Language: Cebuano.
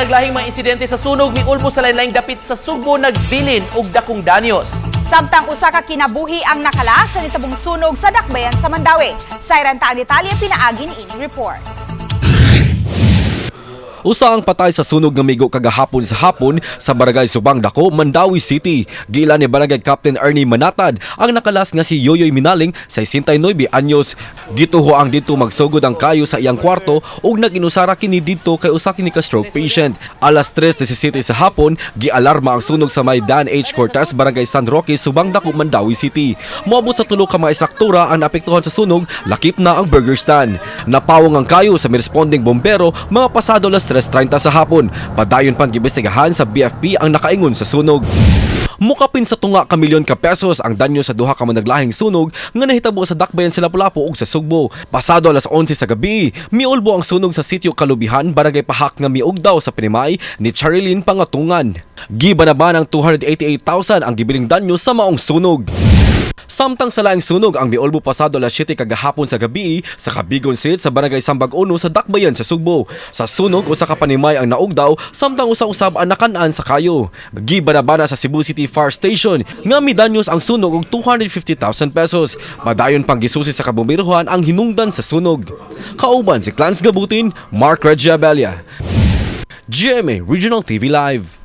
Naglahing mga insidente sa sunog miulbo sa lain-laing dapit sa Sugbo, nagbilin og dakong danyos. Samtang usa ka kinabuhi ang nakalas sa nitabong sunog sa Dakbayan sa Mandaue. Sayran ta ang detalye pinaagi ni ining report. Usa ang patay sa sunog nga migo kagahapon sa hapon sa Barangay Subang Dako, Mandaue City. Giila ni Barangay Captain Ernie Manatad ang nakalas nga si Yoyoy Minaling sa 69 anyos. Gituho ang didto magsugod ang kayo sa iyang kwarto ug nag-inusara kini didto kay usa kini ka stroke patient. Alas 3:17 sa hapon, gialarma ang sunog sa may Dan H. Cortez, Barangay San Roque, Subang Dako, Mandaue City. Moabot sa 3 ka mga istruktura ang naapektuhan sa sunog, lakip na ang burger stand. Napawong ang kayo sa responding bombero mga pasado alas 3:30 sa hapon. Padayon pang giimbestigahan sa BFP ang nakaingon sa sunog. Mukapin sa 2 ka milyon ka pesos ang danyo sa duha ka managlahing sunog nga nahitabo sa Dakbayan sa Lapu-Lapu ug sa Sugbo. Pasado alas 11 sa gabi, miulbo ang sunog sa sitio Kalubihan, Barangay Pahak nga miugdaw sa pinimay ni Charilyn Pangatungan. Giba na ba ng 288,000 ang gibiling danyo sa maong sunog. Samtang sa laing sunog ang miulbo pasado alas 7 kagahapon sa gabi sa Kabigon Street sa Barangay Sambag Uno sa Dakbayan sa Sugbo. Sa sunog, usa ka panimay ang naugdaw samtang usa usab ang nakan-an sa kayo. Gibanabana sa Cebu City Fire Station nga midanyos ang sunog og 250,000 pesos. Padayon pang gisusi sa kabomberohan ang hinungdan sa sunog. Kauban si Clans Gabutin, Mark Regia Abella. GMA Regional TV Live.